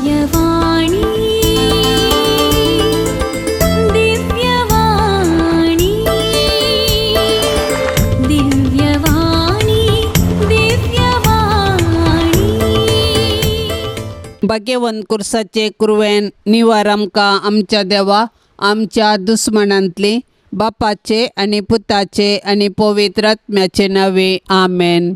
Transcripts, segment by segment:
दिव्यवाणी, दिव्यवाणी, दिव्यवाणी, दिव्यवाणी. भाग्यवंत कुर्साचे कुरवेन निवार आमकां आमच्या देवा आमच्या दुस्मनांतली बापाचे आनी पुताचे आनी पवित्र आत्म्याचे नावे आमेन.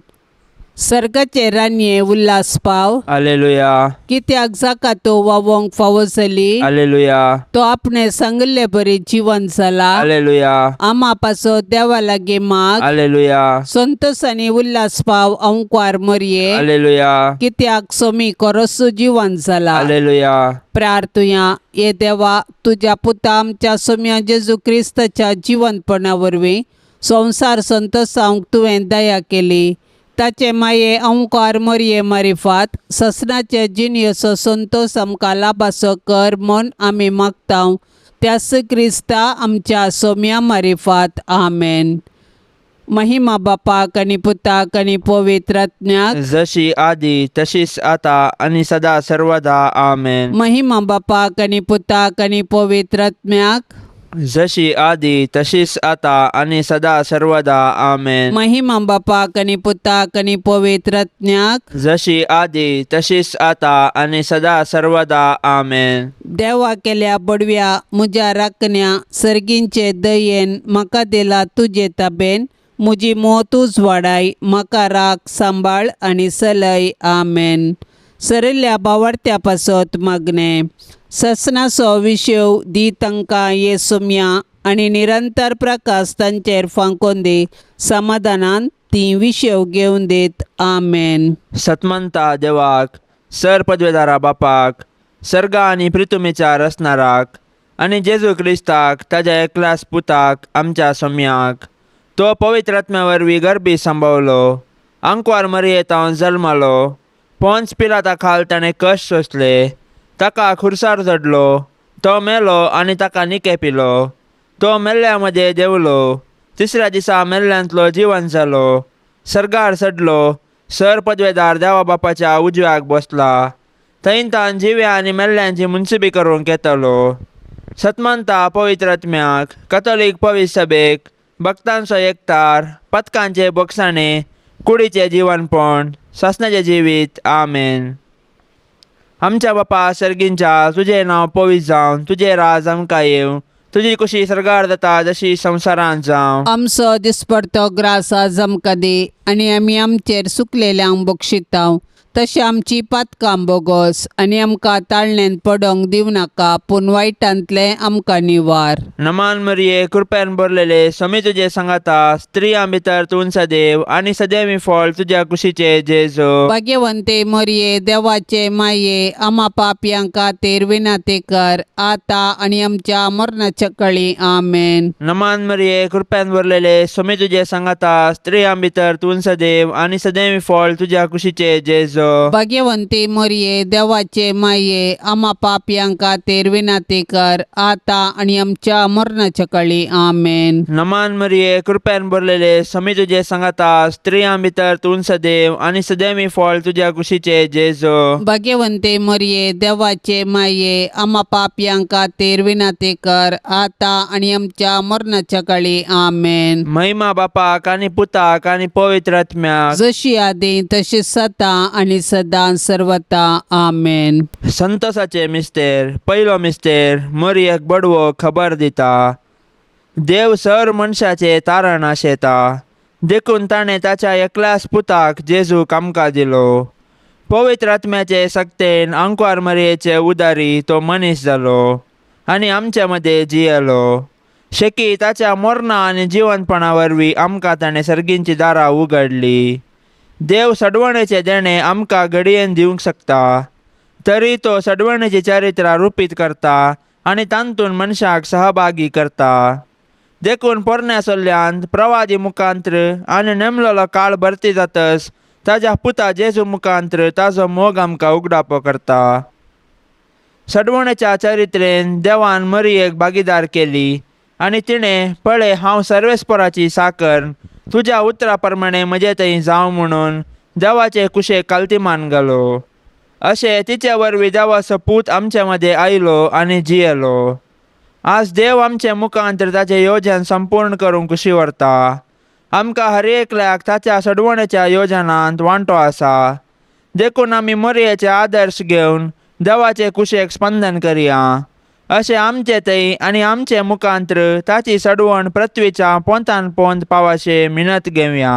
सर्गाचे रानये उल्हास पाव. आलेलुया. कित्याक जाका तो वावोंक फावो जाली. आलेलुया. तो आपणे सांगिल्ले बरी जिवन जाला. आलेलुया. आमा पासो देवा लागीं माग. आलेलुया. संतोष आनी उल्हास पाव अंकवार मरये. आलेलुया. कित्याक सोमी कोरसू जिवन जाला. आलेलुया. प्रार्थुया. ये देवा, तुज्या पुता आमच्या सोम्या जेजू क्रिस्ताच्या जिवंतपणा वरवीं संवसार संतोसावंक तुवें दया केली. ताचे माये अंकार मरये मारिफात ससनाचे जिणयेचो संतोस आमकां लाभासो कर म्हूण आमी मागता त्यास क्रिस्ता आमच्या सोम्या मारिफात. आमेन. महिमा बापाक आनी पुताक आनी पवित्र आत्म्याक. जशी आदी तशीच आता आणि सदा सर्वदा. आमेन. महिमा बापाक आनी पुताक आनी पवित्र आत्म्याक. जशी आदी तशीच आता आणि सदा सर्वदा. आमेन. महिमा बापाक आनी पुताक आनी पवित्र आत्म्याक. जशी आदी तशीच आता आणि सदा सर्वदा. आमेन. देवा केल्या बडव्या म्हज्या राखण्या सर्गींचे दयेन म्हाका दिला तुजे ताबेन म्हजी मोतूच वाडाय म्हाका राख सांबाळ आनी सलय. आमेन. सरिल्ल्या बावडत्या पासत मागणें. ससनाचो विशेव दी तांकां ये सुम्या आनी निरंतर प्रकाश तांचेर फांकोन दी समाधानान ती विशेव घेवन दीत. आमेन. सतमंता देवाक, सर पदवेदारा बापाक, सर्गा आनी प्रितुमेच्या रचणाराक आनी जेजू क्रिस्ताक ताज्या एकल्याच पुताक आमच्या सोम्याक, तो पवित्र आत्म्या वरवीं गर्भी सांबावलो, आंकवार मरयेतावन जल्मालो, पोन्स पिलाता खाल ताणें कश्ट सोंसले, ताका खुरसार चडलो, तो मेलो आनी ताका निके पिलो, तो मेल्ल्या मदें देंवलो, तिसऱ्या दिसा मेल्ल्यांतलो जिवन जालो, सर्गार चडलो, सर पदवेदार देवा बापाच्या उजव्याक बसला, थंय तान जिव्या आनी मेल्ल्यांची मुन्सिबी करूंक येतलो. सतमंता पवित्र आत्म्याक, कथोलीक पवित्र सभेक, भक्तांचो एकतार, पथकांचे बोगसाणे, कुडीचें जिवनपण, सासणाचें जिवीत. आमेन. आमच्या बापा सर्गींच्या, तुजें नांव पवित्र जावन, तुजें राज आमकां येवं, तुजी कुशी सर्गार जाता जशी संवसारांत जावं. आमचो दिसपडतो ग्रास आज आमकां दी आनी आमी आमचेर सुकलेल्यांक बक्षितांव तशें आमची पातकां बोगोस आनी आमकां ताळणेन पडोंक दिवं नाका पूण वायटांतलें आमकां निवार. नमान मरिये, कृपेन भरलेले, स्वामी तुजे सांगाता, स्त्रियां भितर तूं सदैव आनी सदैवी फळ तुज्या कुशीचे जेजू. भाग्यवंते मरये, देवाचे माये, आमा पापयां खातीर विनाती कर आतां आनी आमच्या मरणाच्या कळी. आमेन. नमान मरिये, कृपेन भरलेले, स्वामी तुजे सांगाता, स्त्रियां भितर तूं सदैव आनी सदैवी फळ तुज्या कुशीचे जेजू. भाग्यवंती मरये, देवाचे माये, आमा पापयां खातीर विनाती कर आतां आनी आमच्या मरणाच्या कळी. आमेन. नमान मरिये, कृपेन भरलेले, स्वामी तुजे सांगाता, स्त्रियां भितर तूं सदैव आनी सदैवी फळ तुज्या कुशीचे जेजू. भाग्यवंते मरये, देवाचे माये, आमा पापयां खातीर विनाती कर आतां आनी आमच्या मरणाच्या कळी. आमेन. महिमा बापाक आनी पुताक आनी पवित्र आत्म्याक. जशी आदी तशी सदां आनी सदां सर्वता. आमेन. संतोषाचे मिस्तेर. पयलो मिस्तेर. मरियेक बडवो खबर दिता. देव सर मनशाचे तारण आशेता देखून ताणें ताच्या एकल्याच पुताक जेजूक आमकां दिलो. पवित्र आत्म्याचे सक्तेन आंकवार मरयेचे उदारी तो मनीस जालो आनी आमचे मदें जियेलो. शेकी ताच्या मरणा आनी जिवनपणा वरवीं आमकां ताणें सर्गींची दारां उगडली. देव सडवणेचें देणें आमकां घडयेन दिवंक शकता, तरी तो सडवणेची चरित्रां रुपीत करता आनी तातूंत मनशाक सहभागी करता. देखून पोरण्या सल्ल्यांत प्रवादी मुखांत्र आनी नेमलेलो काळ भरती जातस ताज्या पुता जेजू मुखांत्र ताजो मोग आमकां उगडापो करता. सडवणेच्या चरित्रेन देवान मरियेक भागीदार केली आनी तिणें पळय हांव सर्वेस्पराची साकर, तुज्या उतरा प्रमाणे म्हजे थंय जावं म्हणून देवाचे कुशेक कालतीमान घालो. अशें तिचे वरवीं देवाचो पूत आमचे मदें आयलो आनी जियेलो. आज देव आमचे मुखांतर ताचें योजन संपूर्ण करूंक कुशी व्हरता. आमकां हर एकल्याक ताच्या सडवणेच्या योजनांत वांटो आसा. देखून आमी मोरयेचे आदर्श घेवन देवाचे कुशेक स्पंदन करया. अशें आमचे थंय आनी आमचे मुखांत्र ताची सडवण पृथ्वीच्या पोंतान पोंत पावाशे मिनत घेवया.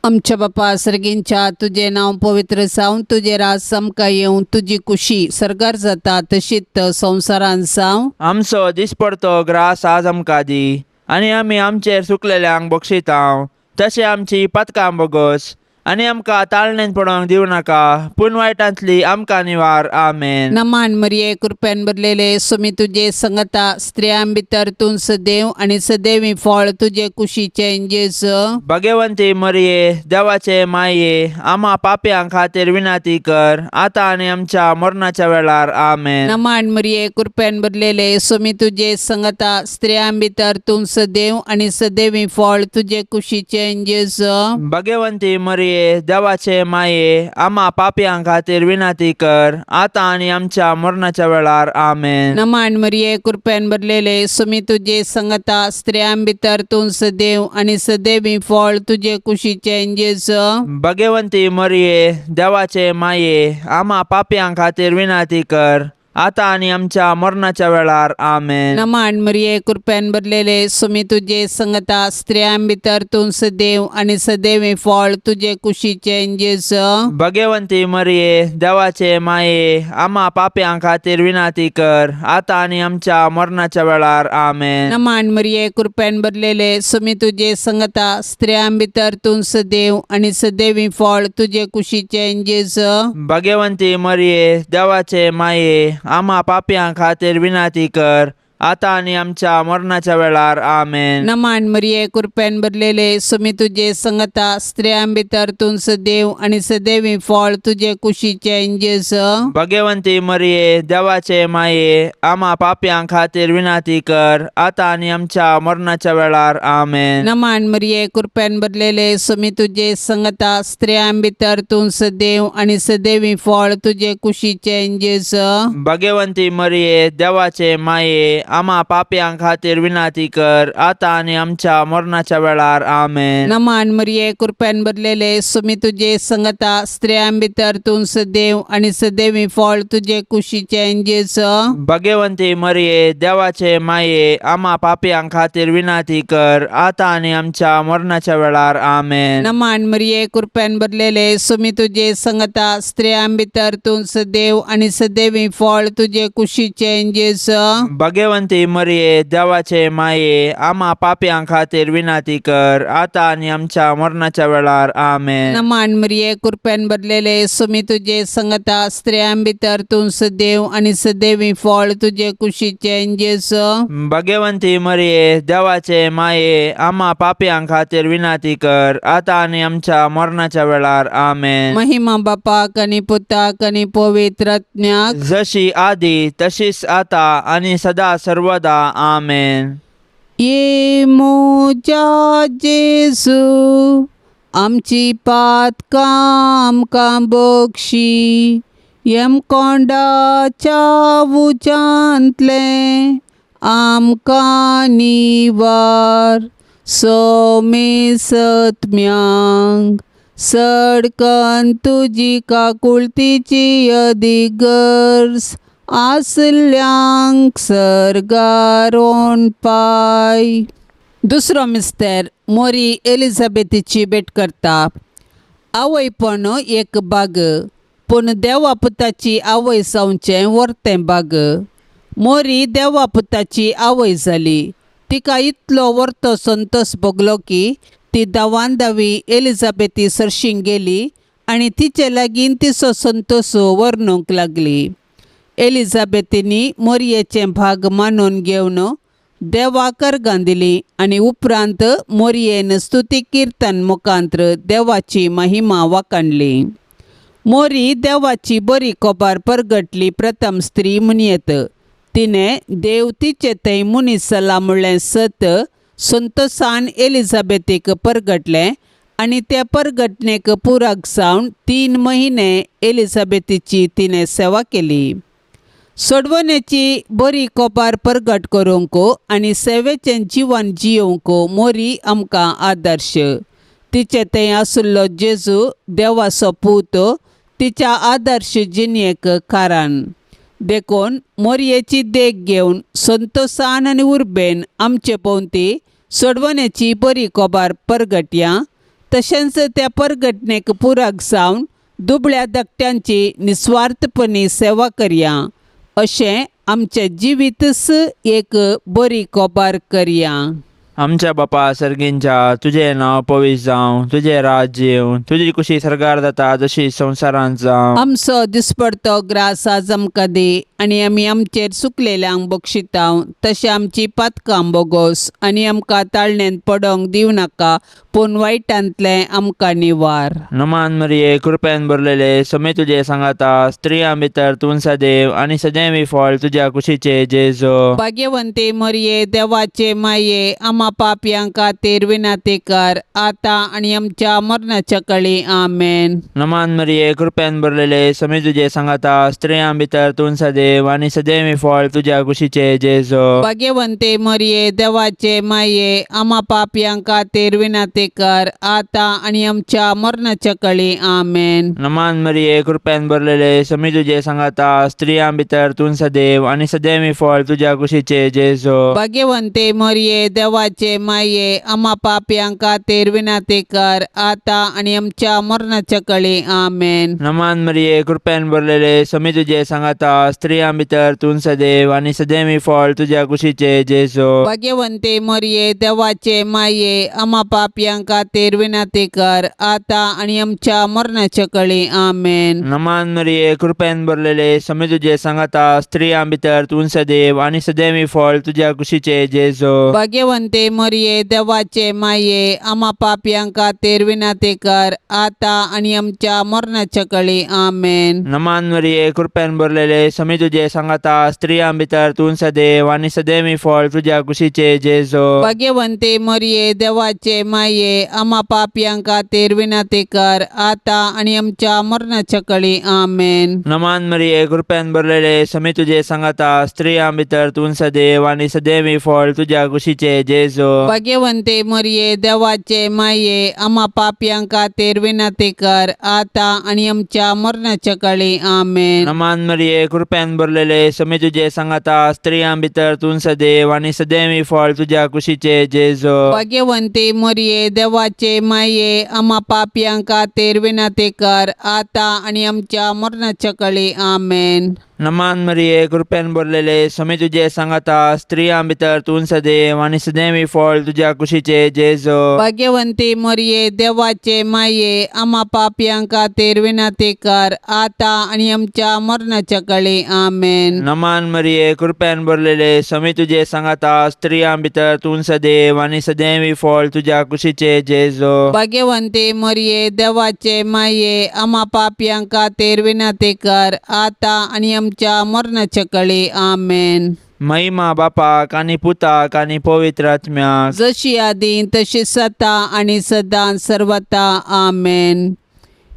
आमच्या बापा सर्गींच्या तुजें नांव पवित्र जावं, तुजें राज आमकां येवं, तुजी कुशी सर्गार जाता तशीच संवसारांत जावं. आमचो दिसपडतो ग्रास आज आमकां दी आनी आमी आमचेर सुकलेल्यांक बक्षितांव तशें आमची पथकां बोगस आनी आमकां ताळणेन पडोवंक दिवं नाका पूण वायटांतली आमकां निवार. आमेन. नमान मरिये, कृपेन भरलेले, सुमी तुजे संगता, स्त्रियां भितर तूं सदैव आनी सदैवी फळ तुजे कुशीचें जेजू. भगवंती मरिये, देवाचे माये, आमा पापयां खातीर विनंती कर आतां आनी आमच्या मरणाच्या वेळार. आमेन. नमान मरिये, कृपेन भरलेले, सुमी तुजे संगता, स्त्रियां भितर तूं सदैव आनी सदैवी फळ तुजे कुशीचें जेजू. भगवंती मरिये, देवाचे माये, आमा पापयां खातीर विनंती कर आतां आनी आमच्या मरणाच्या वेळार. आमेन. नमान मरिये, कृपेन भरलेले, सुमी तुजे संगता, स्त्रियां भितर तूं सदैव आनी सदैवी फळ तुजे कुशीचें जेजू. भगवंती मरिये, देवाचे माये, आमा पापयां खातीर विनंती कर आतां आनी आमच्या मरणाच्या वेळार. आमेन. नमान मरिये, कृपेन भरलेले, सुमी तुजे संगता, स्त्रियां भितर तूं सदैव आनी सदैवी फळ तुजे कुशीचें जेजू. भगवंती मरिये, देवाचे माये, आमा पापयां खातीर विनंती कर आतां आनी आमच्या मरणाच्या वेळार. आमेन. नमान मरिये, कृपेन भरलेले, सुमी तुजे संगता, स्त्रियां भितर तूं सदैव आनी सदैवी फळ तुजे कुशीचें जेजू. भगवंती मरिये, देवाचे माये, आमा पापयां खातीर विनंती कर आतां आनी आमच्या मरणाच्या वेळार. आमेन. नमान मरिये, कृपेन भरलेले, सुमी तुजे संगता, स्त्रियां भितर तूं सदैव आनी सदैवी फळ तुजे कुशीचें जेजू. भगवंती मरिये, देवाचे माये, आमा पापयां खातीर विनंती कर आतां आनी आमच्या मरणाच्या वेळार. आमेन. नमान मरिये, कृपेन भरलेले, सुमी तुजे संगता, स्त्रियां भितर तूं सदैव आनी सदैवी फळ तुजे कुशीचें जेजू. भगवंती मरिये, देवाचे माये, आमा पापयां खातीर विनंती कर आतां आनी आमच्या मरणाच्या वेळार. आमेन. नमान मरिये, कृपेन भरलेले, सुमी तुजे संगता, स्त्रियां भितर तूं सदैव आनी सदैवी फळ तुजे कुशीचें जेजू. भगवंती मरिये, देवाचे माये, आमा पापयां खातीर विनंती कर आतां आनी आमच्या मरणाच्या वेळार. आमेन. नमान मरिये, कृपेन भरलेले, सुमी तुजे संगता, स्त्रियां भितर तूं सदैव आनी सदैवी फळ तुजे कुशीचें जेजू. भगवंती मरिये, देवाचे माये, आमा पापयां खातीर विनंती कर आतां आनी आमच्या मरणाच्या वेळार. आमेन. नमान मरिये, कृपेन भरलेले, सुमी तुजे संगता, स्त्रियां भितर तूं सदैव आनी सदैवी फळ तुजे कुशीचें जेजू. भगवंती मरिये, देवाचे माये, आमा पापयां खातीर विनंती कर आतां आनी आमच्या मरणाच्या वेळार. आमेन. महिमा बापाक आनी पुताक आनी पवित्र आत्म्याक, जशी आदी तशीच आता आणि सदा सर्वदा. आमेन. ये मोजा जेजू, आमची पातकां आमकां बक्षी, यमकोंडाच्या उज्यांतलें आमकां निवार, सोमे सत्म्यांक सडकन तुजी काकुळतीची अदिगर्ज आसल्यांक सर्गार पाय. दुसरो मिस्तर मोरी एलिझाबेथीची भेट करता. आवयपण एक बाग, पूण देवा पुताची आवय जावचें वर्तें बाग. मोरी देवा पुताची आवय जाली. तिका इतलो वर्तो संतोस भोगलो की ती धांवान धांवी एलिझाबेथी सरशीं गेली आनी तिचे लागीं तिचो संतोस वर्णूंक लागली. एलिझाबेथीनी मोरयेचें भाग मानून घेवन देवाक अर्गां दिली आनी उपरांत मोरयेन स्तुती किर्तन मुखांत्र देवाची महिमा वाखाणली. मोरी देवाची बरी खबर परगटली प्रथम स्त्री म्हणयेत. तिणें देव तिचे थंय मनीस जाला म्हणलें सत संतोसान एलिझाबेथीक परगटलें आनी त्या परगटणेक पुराक जावन 3 महिने एलिझाबेथीची तिणें सेवा केली. सोडवण्याची बरी कोपार परगट करूंक आनी सेवेचें जिवन जियोवंक मोरी आमकां आदर्श. तिचे थंय आशिल्लो जेजू देवाचो पूत तिच्या आदर्श जिणेक कारण. देखून मोरयेची देख घेवन संतोसान आनी उर्बेन आमचे भोंवती सोडवण्याची बरी कोबार परगटया, तशेंच त्या परगटणेक पुराक जावन दुबळ्या धाकट्यांची निस्वार्थपणी सेवा करया, अशें आमचें जिवीतच एक बरी कोबार करया. आमच्या बापा सर्गींच्या, तुजें नांव पवित्र जावं, तुजें राज्य येवं, तुजी कुशी सरकार जाता जशी संवसारांत जावं. आमचो दिसपडतो ग्रास आज आमकां दी आनी आमी आमचेर चुकलेल्यांक बक्षितांव तशें आमची पातकां बोगोस आनी आमकां ताळणेंत पडोंक दिवं नाका, पूण वायटांतलें आमकां निवार. नमान मरिये, कृपेन भरलेले, समे तुजे सांगाता, स्त्रियां भितर तूं सदैव आनी सदैवी फळ तुज्या कुशीचे जेजो. भाग्यवंती मरिये, देवाचे माये, आमा पापयां खातीर विनंती कर, आतां आनी आमच्या मरणाच्या कळी. आमेन. नमान मरिये, कृपेन भरलेले, समे तुजे सांगाता, स्त्रियां भितर तूं सदैव आनी सदैवी फळ तुज्या कुशीचे जेजो. भाग्यवंती मरिये, देवाचे माये, आमा पापयां खातीर विनंती कर, आतां आनी आमच्या मरणाच्या कळी. आमेन. नमान मरिये, कृपेन भरलेले, समे तुजे सांगाता, स्त्रियां भितर तूं सदैव आनी सदैवी फळ तुज्या कुशीचे जेजो. भाग्यवंती मरिये, देवाचे माये, आमा पापयां खातीर विनंती कर, आतां आनी आमच्या मरणाच्या कळी. आमेन. नमान मरिये, कृपेन भरलेले, समे तुजे सांगाता, स्त्रियां भितर तूं सदैव आनी सदैवी फळ तुज्या कुशीचे जेजो. भाग्यवंती मरिये, देवाचे माये, आमा पापयां खातीर विनंती कर, आतां आनी आमच्या मरणाच्या कळी. आमेन. नमान मरिये, कृपेन भरलेले, समे तुजे सांगाता, स्त्रियां भितर तूं सदैव आनी सदैवी फळ तुज्या कुशीचे जेजो. भाग्यवंती मरिये, देवाचे माये, आमा पापयां खातीर विनंती कर, आतां आनी आमच्या मरणाच्या कळी. आमेन. नमान मरिये, कृपेन भरलेले, समे तुजे सांगाता, स्त्रियां भितर तूं सदैव आनी सदैवी फळ तुज्या कुशीचे जेजो. भाग्यवंती मरिये, देवाचे माये, आमा पापयां खातीर विनंती कर, आतां आनी आमच्या मरणाच्या कळी. आमेन. नमान मरिये, कृपेन भरलेले, समे तुजे सांगाता, स्त्रियां भितर तूं सदैव आनी सदैवी फळ तुज्या कुशीचे जेजो. भाग्यवंती मरिये, देवाचे माये, आमा पापयां खातीर विनंती कर, आतां आनी आमच्या मरणाच्या कळी. आमेन. नमान मरिये, कृपेन भरलेले, समे तुजे सांगाता, स्त्रियां भितर तूं सदैव आनी सदैवी फळ तुज्या कुशीचे जेजो. भाग्यवंती मरिये, देवाचे माये, आमा पापयां खातीर विनंती कर, आतां आनी आमच्या मरणाच्या कळी. आमेन. नमान मरिये, कृपेन भरलेले, समे तुजे सांगाता, स्त्रियां भितर तूं सदैव आनी सदैवी फळ तुज्या कुशीचे जेजो. भाग्यवंती मरिये, देवाचे माये, आमा पापयां खातीर विनंती कर, आतां आनी आमच्या मरणाच्या कळी. आमेन. नमान मरिये, कृपेन भरलेले, समे तुजे सांगाता, स्त्रियां भितर तूं सदैव आनी सदैवी फळ तुज्या कुशीचे जेजो. भाग्यवंती मरिये, देवाचे माये, आमा पापयां खातीर विनंती कर, आतां आनी आमच्या मरणाच्या कळी. आमेन. महिमा बापाक आनी पुताक आनी पवित्र आत्म्याक, जशी आदी तशी सता आनी सदां सर्वता. आमेन.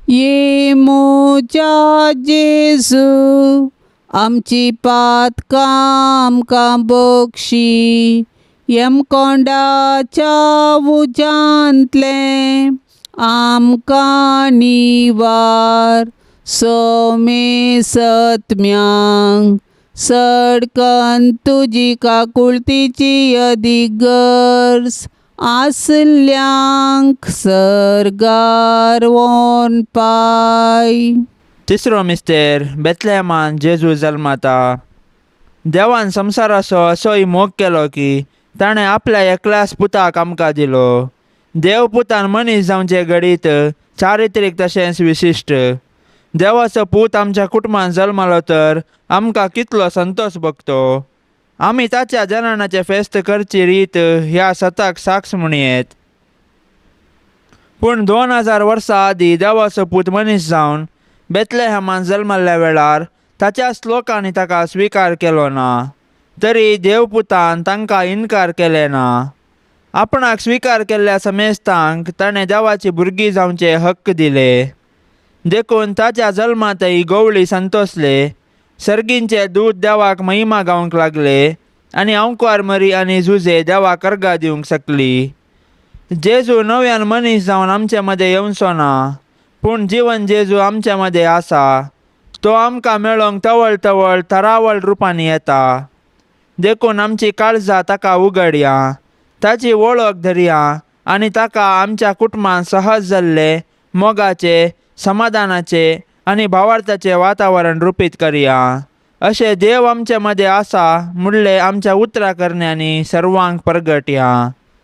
ये मोजा जेजू, आमची पातकां आमकां बक्षी, यमकोंडाच्या उज्यांतलें आमकां निवार, सोमे सत्म्यांक सडकन तुजी काकुळतीची अदीक गरज आसल्यांक सर्गार वोन पाय. तिसरो मिस्तेर, बेतलेमान जेजू जल्माता. देवान संवसाराचो असोय मोग केलो की ताणें आपल्या एकल्याच पुताक आमकां दिलो. देव पुतान मनीस जावचें घडीत चारित्रीक तशेंच विशिश्ट. देवाचो पूत आमच्या कुटुंबान जल्मालो तर आमकां कितलो संतोश भोगतो. आमी ताच्या जननाचें फेस्त करची रीत ह्या सताक साक्ष म्हणयेत. पूण 2000 वर्सां आदीं देवाचो पूत मनीस जावन बेतलेहमान जल्मल्ल्या वेळार ताच्याच लोकांनी ताका स्विकार केलो ना, तरी देवपुतान तांकां इनकार केले ना. आपणाक स्विकार केल्ल्या समेस्तांक ताणें देवाची भुरगीं जावचे हक्क दिले. देखून ताच्या जल्मांतय गवळी संतोसले, सर्गींचे दूत देवाक महिमा गावंक लागले आनी अंकवार मरी आनी जुजे देवाक अर्गां दिवंक शकली. जेजू नव्यान मनीस जावन आमचे मदें येवचो ना, पूण जिवन जेजू आमचे मदें आसा. तो आमकां मेळोंक तवळ तवळ थरावळ रुपांनी येता. देखून आमची काळजां ताका उगडया, ताची वळख धरया आनी ताका आमच्या कुटुंबांत सहज जाल्ले मोगाचे, समाधानाचे आनी भावार्थाचे वातावरण रुपीत करया. अशें देव आमचे मदें आसा म्हणलें आमच्या उतरां करण्यांनी सर्वांक परगटया.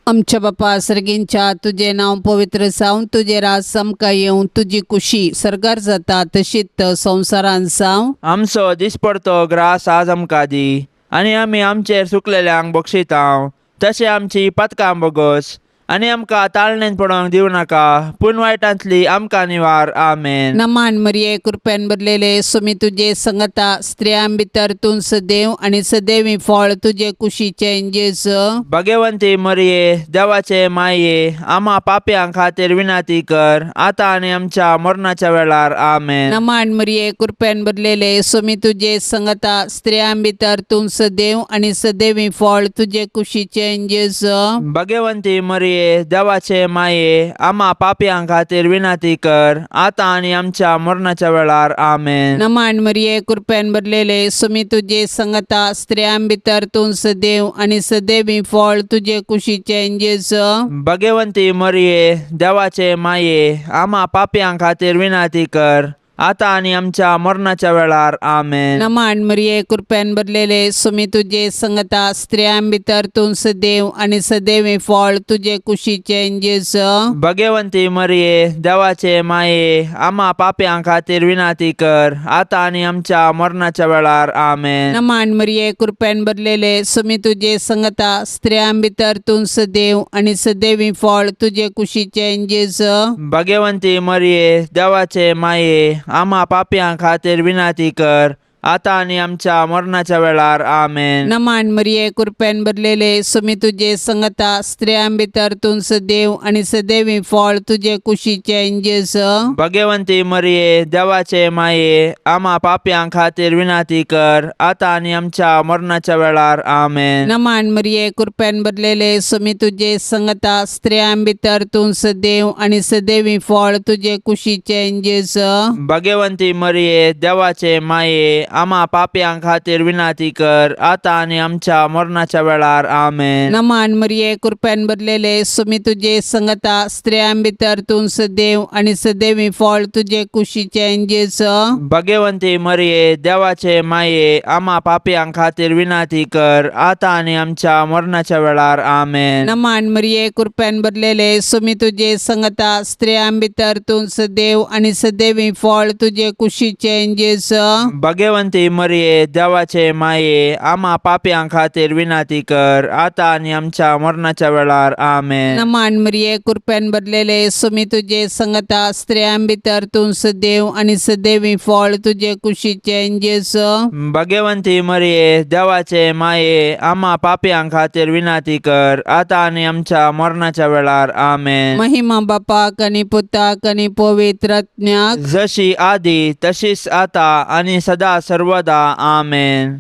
आमच्या बापा सर्गींच्या, तुजें नांव पवित्र जावं, तुजें राज आमकां येवं, तुजी कुशी सर्गार जाता तशीच संवसारांत जावं. आमचो दिसपडतो ग्रास आज आमकां दी आनी आमी आमचेर सुकलेल्यांक बक्षितांव तशें आमची पातकां बोगस आनी आमकां ताळणेन पडोंक दिवं नाका, पूण वायटांतली आमकां निवार. आमेन. नमान मरिये, कृपेन भरलेले, सुमी तुजे संगता, स्त्रियां भितर तूं सदैव आनी सदैवी फळ तुजे कुशीचें जेजू. भगवंती मरिये, देवाचे माये, आम्हा पापयां खातीर विनंती कर, आतां आनी आमच्या मरणाच्या वेळार. आमेन. नमान मरिये, कृपेन भरलेले, सुमी तुजे संगता, स्त्रियां भितर तूं सदैव आनी सदैवी फळ तुजे कुशीचें जेजू. भगवंती मरिये, देवाचे माये, आम्हा पापयां खातीर विनंती कर, आतां आनी आमच्या मरणाच्या वेळार. आमेन. नमान मरिये, कृपेन भरलेले, सुमी तुजे संगता, स्त्रियां भितर तूं सदैव आनी सदैवी फळ तुजे कुशीचें जेजू. भगवंती मरिये, देवाचे माये, आम्हा पापयां खातीर विनंती कर, आतां आनी आमच्या मरणाच्या वेळार. आमेन. नमान मरिये, कृपेन भरलेले, सुमी तुजे संगता, स्त्रियां भितर तूं सदैव आनी सदैवी फळ तुजे कुशीचें जेजू. भगवंती मरिये, देवाचे माये, आम्हा पापयां खातीर विनंती कर, आतां आनी आमच्या मरणाच्या वेळार. आमेन. नमान मरिये, कृपेन भरलेले, सुमी तुजे संगता, स्त्रियां भितर तूं सदैव आनी सदैवी फळ तुजे कुशीचें जेजू. भगवंती मरिये, देवाचे माये, आम्हा पापयां खातीर विनंती कर, आतां आनी आमच्या मरणाच्या वेळार. आमेन. नमान मरिये, कृपेन भरलेले, सुमी तुजे संगता, स्त्रियां भितर तूं सदैव आनी सदैवी फळ तुजे कुशीचें जेजू. भगवंती मरिये, देवाचे माये, आम्हा पापयां खातीर विनंती कर, आतां आनी आमच्या मरणाच्या वेळार. आमेन. नमान मरिये, कृपेन भरलेले, सुमी तुजे संगता, स्त्रियां भितर तूं सदैव आनी सदैवी फळ तुजे कुशीचें जेजू. भगवंती मरिये, देवाचे माये, आम्हा पापयां खातीर विनंती कर, आतां आनी आमच्या मरणाच्या वेळार. आमेन. नमान मरिये, कृपेन भरलेले, सुमी तुजे संगता, स्त्रियां भितर तूं सदैव आनी सदैवी फळ तुजे कुशीचें जेजू. भगवंती मरिये, देवाचे माये, आम्हा पापयां खातीर विनंती कर, आतां आनी आमच्या मरणाच्या वेळार. आमेन. नमान मरिये, कृपेन भरलेले, सुमी तुजे संगता, स्त्रियां भितर तूं सदैव आनी सदैवी फळ तुजे कुशीचें जेजू. भगवंती मरिये, देवाचे माये, आम्हा पापयां खातीर विनंती कर, आतां आनी आमच्या मरणाच्या वेळार. आमेन. नमान मरिये, कृपेन भरलेले, सुमी तुजे संगता, स्त्रियां भितर तूं सदैव आनी सदैवी फळ तुजे कुशीचें जेजू. भगवंती मरिये, देवाचे माये, आम्हा पापयां खातीर विनंती कर, आतां आनी आमच्या मरणाच्या वेळार. आमेन. महिमा बापाक आनी पुताक आनी पवित्र आत्म्याक, जशी आदी तशीच आता आणि सदा सर्वदा. आमेन.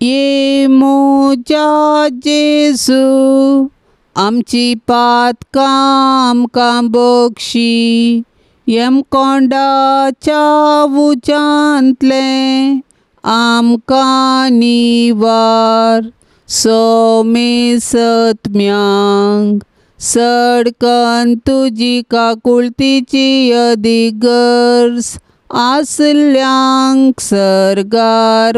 ये मोजा जेजू, आमची पातकां आमकां बक्षी, यमकोंडाच्या उज्यांतलें आमकां निवार, सोमे सत्म्यांक सडकन तुजी काकुळतीची अदीक गरज आसल्यांक सर्गार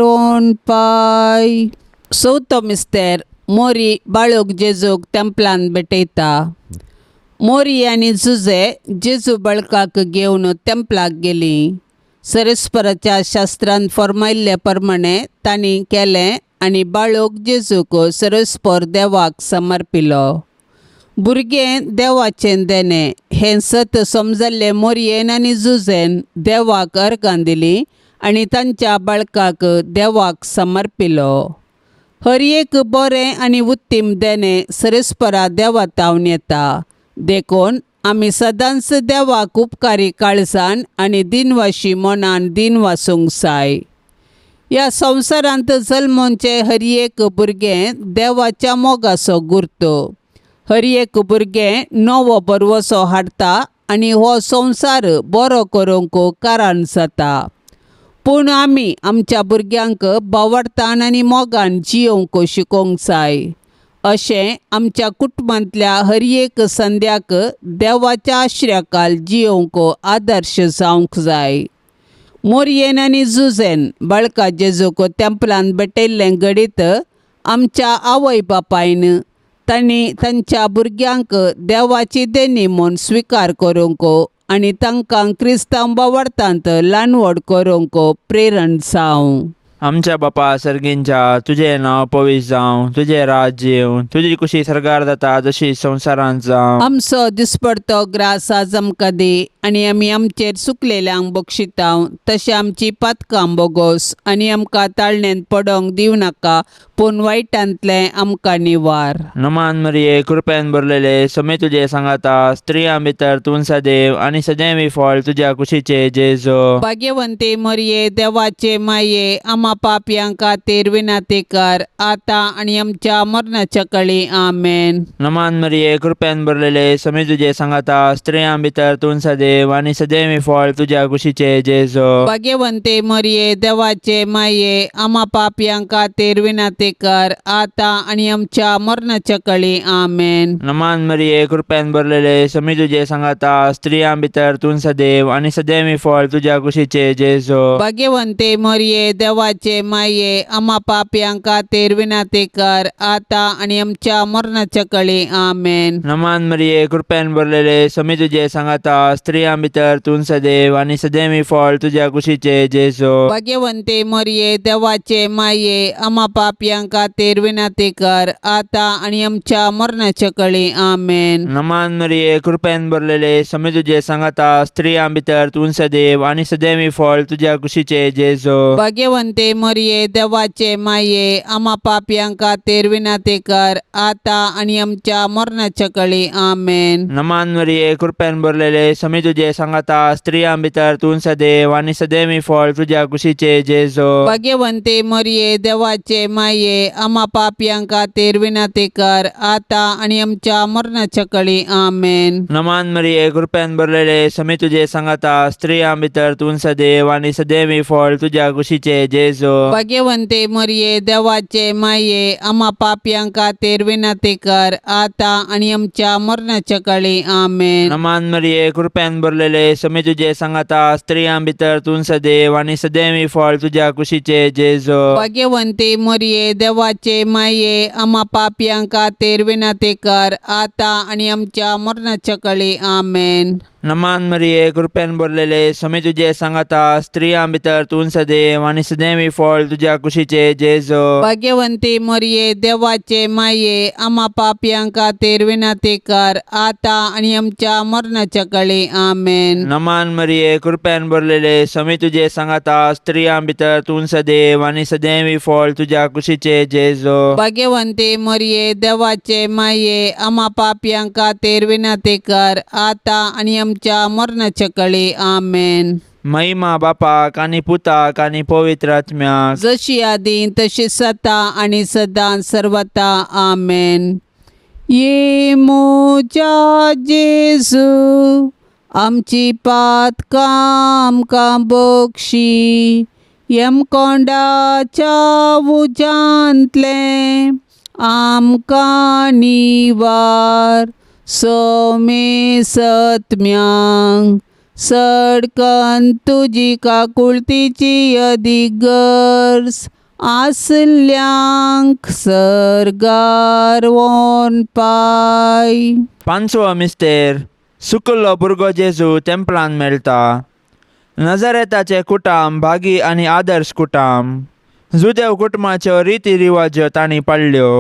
पाय. चवथो मिस्तेर. मोरी बाळूक जेजूक तेंपलान भेटयता. मोरी आनी जुजे जेजू बळकाक घेवन तेंपलाक गेलीं. सरेस्पराच्या शास्त्रान फर्मायल्ले प्रमाणे तांणी केलें आनी बाळूक जेजूक सरेस्पर देवाक समर्पिलो. भुरगें देवाचें देणें हें सत समजल्लें मोरयेन आनी जुजेन देवाक अर्गां दिलीं आनी तांच्या बाळकाक देवाक समर्पिलो. हर एक बरें आनी उत्तीम देणें सरेस्परा देवा तावन येता. देखून आमी सदांच देवाक उपकारी काळजान आनी दिनवाशी मनान दिनवासूंक जाय. ह्या संवसारांत जल्मोनचें हर एक भुरगें देवाच्या मोगाचो गुर्तो. हर एक भुरगें नवो बरवसो हाडटा आनी हो संवसार बरो करूंक कारण जाता. पूण आमी आमच्या भुरग्यांक बावडतान आनी मोगान जियोवंक शिकोवंक जाय. अशें आमच्या कुटुंबांतल्या हर एक संद्याक देवाच्या आश्र्याकाल जियोवंक आदर्श जावंक जाय. मोरयेन आनी जुजेन बाळका जेजूक तेंपलान भेटयल्लें घडीत आमच्या आवय बापायन तांणी तांच्या भुरग्यांक देवाची देणी म्हूण स्विकार करूंक आनी तांकां क्रिस्तांव बावडतांत ल्हान व्हड करूंक प्रेरण जावं. आमच्या बापा सर्गींच्या, तुजें नांव पवित्र जावं, तुजें राज्य येवं, तुजी कुशी सर्गार जाता जशी संवसारांत जावं. आमचो दिसपडतो ग्रास आज आमकां दी आनी आमी आमचेर सुकलेल्यांक बक्षितांव तशें आमची पातकां बोगोस आनी आमकां ताळण्यांत पडोंक दिवं नाका पूण वायटांतलें आमकां निवार. नमान मरिये, कृपेन भरलेले, समे तुजे सांगाता, स्त्रियां भितर तूं सदैव आनी सदैवी फळ तुज्या कुशीचे जेजो. भाग्यवंती मरिये, देवाचे माये, आमा पापयां खातीर विनाती कर आतां आनी आमच्या मरणाच्या कळी. आमेन. नमान मरिये, कृपेन भरलेले, समे तुजे सांगाता, स्त्रियां भितर तूं सदैव आनी सदैवी फळ तुज्या कुशीचे जेजो. भाग्यवंती मरिये, देवाचे माये, आमा पापयां खातीर विनाती कर आतां आनी आमच्या मरणाच्या कळी. आमेन. नमान मरिये, कृपेन भरलेले, समे तुजे सांगाता, स्त्रियां भितर तूं सदैव आनी सदैवी फळ तुज्या कुशीचे जेजो. भाग्यवंती मरिये, देवाचे माये, आमा पापयां खातीर विनाती कर आतां आनी आमच्या मरणाच्या कळी. आमेन. नमान मरिये, कृपेन भरलेले, समे तुजे सांगाता, स्त्रियां भितर तूं सदैव आनी सदैवी फळ तुज्या कुशीचे जेजो. भाग्यवंती मरिये, देवाचे माये, आमा पापयां खातीर विनाती कर आतां आनी आमच्या मरणाच्या कळी. आमेन. नमान मरिये, कृपेन भरलेले, समे तुजे सांगाता, स्त्रियां भितर तूं सदैव आनी सदैवी फळ तुज्या कुशीचे जेजो. भाग्यवंती मरिये, देवाचे माये, आमा पापयां खातीर विनाती कर आतां आनी आमच्या मरणाच्या कळी. आमेन. नमान मरिये, कृपेन भरलेले, समे तुजे सांगाता, स्त्रियां भितर तूं सदैव आनी सदैवी फळ तुज्या कुशीचे जेजो. भाग्यवंती मरिये, देवाचे माये, आमा पापयां खातीर विनाती कर आतां आनी आमच्या मरणाच्या कळी. आमेन. नमान मरिये, कृपेन भरलेले, समे तुजे सांगाता, स्त्रियां भितर तूं सदैव आनी सदैवी फळ तुज्या कुशीचे जेजो. भाग्यवंती मरिये, देवाचे माये, आमा पापयां खातीर विनाती कर आतां आनी आमच्या मरणाच्या कळी. आमेन. नमान मरिये, कृपेन भरलेले, समे तुजे सांगाता, स्त्रियां भितर तूं सदैव आनी सदैवी फळ तुज्या कुशीचे जेजो. भाग्यवंती मरिये, देवाचे माये, आमा पापयां खातीर विनाती कर आतां आनी आमच्या मरणाच्या कळी. आमेन. नमान मरिये, कृपेन भरलेले, समे तुजे सांगाता, स्त्रियां भितर तूं सदैव आनी सदैवी फळ तुज्या कुशीचे जेजो. भाग्यवंती मरिये, देवाचे माये, आमा पापयां खातीर विनाती कर आतां आनी आमच्या मरणाच्या कळी. आमेन. नमान मरिये, कृपेन भरलेले, समे तुजे सांगाता, स्त्रियां भितर तूं सदैव आनी सदैवी फळ तुज्या कुशीचे जेजो. भाग्यवंती मरिये, देवाचे माये, आमा पापयां खातीर विनाती कर आतां आनी आमच्या मरणाच्या कळी. आमेन. महिमा बापाक आनी पुताक आनी पवित्र आत्म्याक, जशी आदी तशी सता आनी सदां सर्वता. आमेन. ये मोजा जेजू, आमची पातकां आमकां बक्षी, यमकोंडाच्या उज्यांतलें आमकां निवार, सोमे सत्म्यांक सडकन तुजी काकुळतीची अदीक गरज आसल्यांक सर्गार वोन पाय. पांचवो मिस्तेर, सुकल्लो भुरगो जेजू तेंपलान मेळटा. नजरेताचे कुटाम भागी आनी आदर्श कुटाम. जुदेव कुटुंबाच्यो रिती रिवाज्यो तांणी पाळ्ळ्यो.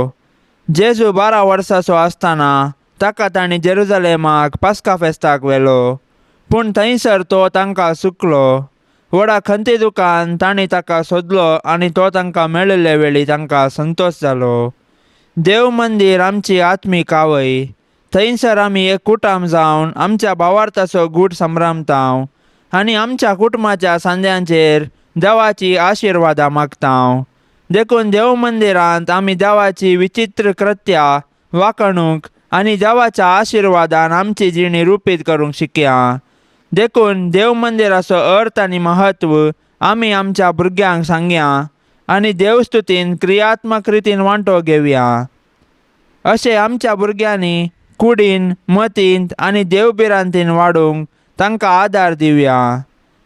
जेजू 12 वर्सांचो आसतना ताका तांणी जेरुजलेमाक पास्का फेस्ताक व्हेलो, पूण थंयसर तो तांकां सुकलो. व्हडा खंती दुकान तांणी ताका सोदलो आनी तो तांकां मेळिल्ले वेळी तांकां संतोश जालो. देव मंदीर आमची आत्मीक आवय. थंयसर आमी एक कुटाम जावन आमच्या भावार्थाचो गूट संभ्रमताव आनी आमच्या कुटुंबाच्या सांद्यांचेर देवाची आशिर्वादां मागताव. देखून देव मंदिरांत आमी देवाची विचित्र कृत्या वाकणूक आनी देवाच्या आशिर्वादान आमची जिणी रुपीत करूंक शिकया. देखून देव मंदिराचो अर्थ आनी म्हत्व आमी आमच्या भुरग्यांक सांगया आनी देवस्तुतीन क्रियात्मक रितीन वांटो घेवया. अशें आमच्या भुरग्यांनी कुडीन मतींत आनी देवभिरांतीन वाडूंक तांकां आदार दिवया.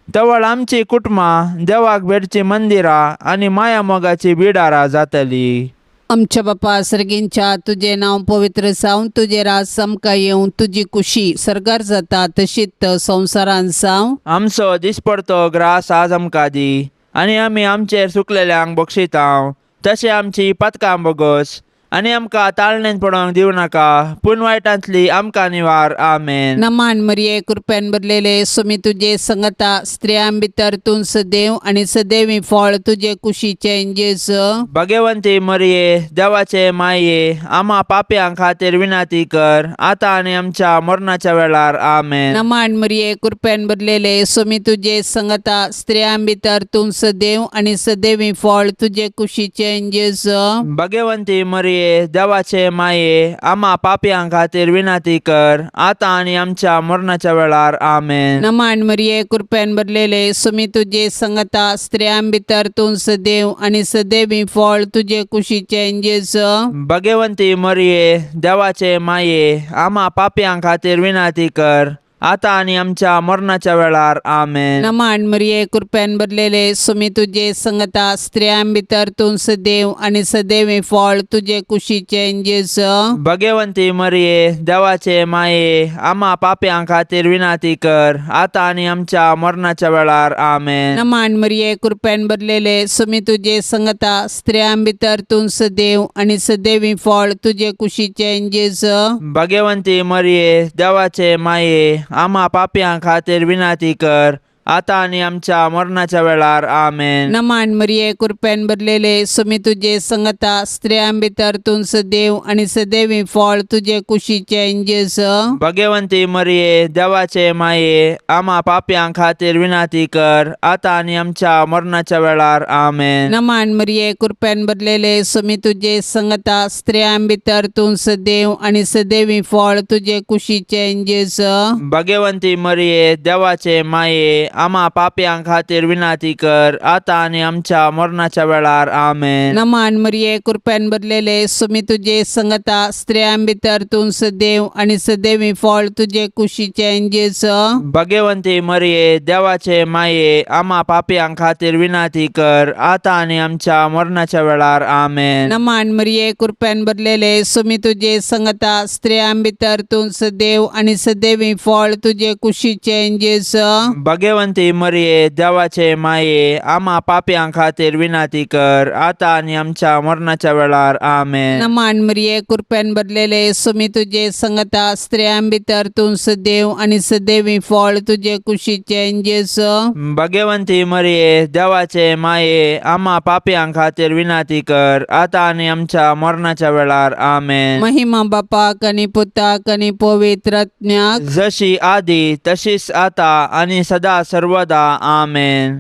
तवळ आमची कुटुंबां देवाक भेटची मंदिरां आनी माया मोगाची बिडारां जातली. आमच्या बापा सर्गींच्या तुजें नांव पवित्र जावं, तुजें राज आमकां येवं, तुजी कुशी सर्गार जाता तशीच संवसारांत जावं. आमचो दिसपडतो ग्रास आज आमकां दी आनी आमी आमचेर सुकलेल्यांक बक्षितांव तशें आमची पातकां बोगस आनी आमकां ताळणेन पडोवंक दिवं नाका पूण वायटांतली आमकां निवार. आमेन. नमान मरिये, कृपेन भरलेले, सुमी तुजे संगता, स्त्रियां भितर तूं सदैव आनी सदैवी फळ तुजे कुशीचें जेजू. भगवंती मरिये, देवाचे माये, आम्हा पापयां खातीर विनंती कर आतां आनी आमच्या मरणाच्या वेळार. आमेन. नमान मरिये, कृपेन भरलेले, सुमी तुजे संगता, स्त्रियां भितर तूं सदैव आनी सदैवी फळ तुजे कुशीचें जेजू. भगवंती मरिये, देवाचे माये, आम्हा पापयां खातीर विनंती कर आतां आनी आमच्या मरणाच्या वेळार. आमेन. नमान मरिये, कृपेन भरलेले, सुमी तुजे संगता, स्त्रियां भितर तूं सदैव आनी सदैवी फळ तुजे कुशीचें जेजू. भगवंती मरिये, देवाचे माये, आम्हा पापयां खातीर विनंती कर आतां आनी आमच्या मरणाच्या वेळार. आमेन. नमान मरिये, कृपेन भरलेले, सुमी तुजे संगता, स्त्रियां भितर तूं सदैव आनी सदैवी फळ तुजे कुशीचें जेजू. भगवंती मरिये, देवाचे माये, आम्हा पापयां खातीर विनंती कर आतां आनी आमच्या मरणाच्या वेळार. आमेन. नमान मरिये, कृपेन भरलेले, सुमी तुजे संगता, स्त्रियां भितर तूं सदैव आनी सदैवी फळ तुजे कुशीचें जेजू. भगवंती मरिये, देवाचे माये, आम्हा पापयां खातीर विनंती कर आतां आनी आमच्या मरणाच्या वेळार. आमेन. नमान मरिये, कृपेन भरलेले, सुमी तुजे संगता, स्त्रियां भितर तूं सदैव आनी सदैवी फळ तुजे कुशीचें जेजू. भगवंती मरिये, देवाचे माये, आम्हा पापयां खातीर विनंती कर आतां आनी आमच्या मरणाच्या वेळार. आमेन. नमान मरिये, कृपेन भरलेले, सुमी तुजे संगता, स्त्रियां भितर तूं सदैव आनी सदैवी फळ तुजे कुशीचें जेजू. भगवंती मरिये, देवाचे माये, आम्हा पापयां खातीर विनंती कर आतां आनी आमच्या मरणाच्या वेळार. आमेन. नमान मरिये, कृपेन भरलेले, सुमी तुजे संगता, स्त्रियां भितर तूं सदैव आनी सदैवी फळ तुजे कुशीचें जेजू. भगवंती मरिये, देवाचे माये, आम्हा पापयां खातीर विनंती कर आतां आनी आमच्या मरणाच्या वेळार. आमेन. नमान मरिये, कृपेन भरलेले, सुमी तुजे संगता, स्त्रियां भितर तूं सदैव आनी सदैवी फळ तुजे कुशीचें जेजू. भगवंती मरिये, देवाचे माये, आम्हा पापयां खातीर विनंती कर आतां आनी आमच्या मरणाच्या वेळार. आमेन. नमान मरिये, कृपेन भरलेले, सुमी तुजे संगता, स्त्रियां भितर तूं सदैव आनी सदैवी फळ तुजे कुशीचें जेजू. भगवंती मरिये, देवाचे माये, आम्हा पापयां खातीर विनंती कर आतां आनी आमच्या मरणाच्या वेळार. आमेन. महिमा बापाक आनी पुताक आनी पवित्र आत्म्याक, जशी आदी तशीच आता आणि सदा सर्वदा. आमेन.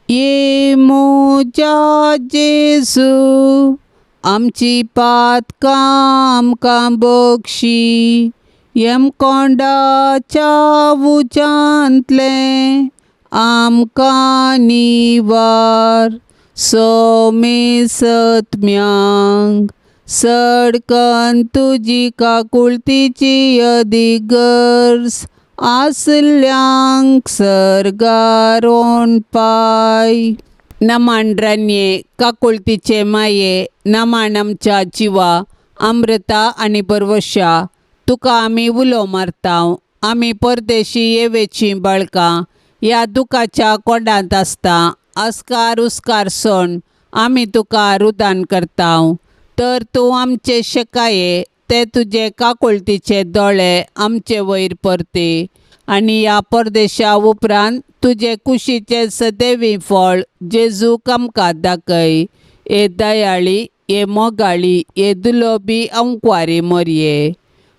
ये मोजा जेजू, आमची पातकां आमकां बक्षी, यमकोंडाच्या उज्यांतलें आमकां निवार, सोमे सत्म्यांक सडकन तुजी काकुळतीची अदीक गरज आसल्यांक सर्गार पाय. नमान रानये, काकुळतीचे माये, नमान आमच्या जिवा, अमृता आनी बरवशा, तुका आमी उलो मारताव. आमी परदेशी येवेचीं बाळकां ह्या दुखाच्या कोंडांत आसता. अस्कार उस्कार सण आमी तुका रुदान करताव, तर तूं आमचे शेकाये ते तुजे काकुळतीचे दोळे आमचे वयर परते आनी ह्या परदेशा उपरांत तुजे कुशीचें सदैवी फळ जेजूक आमकां दाखय. हे दयाळी, हे मोगाळी, हे दुलोबी अंकवारी मोरये,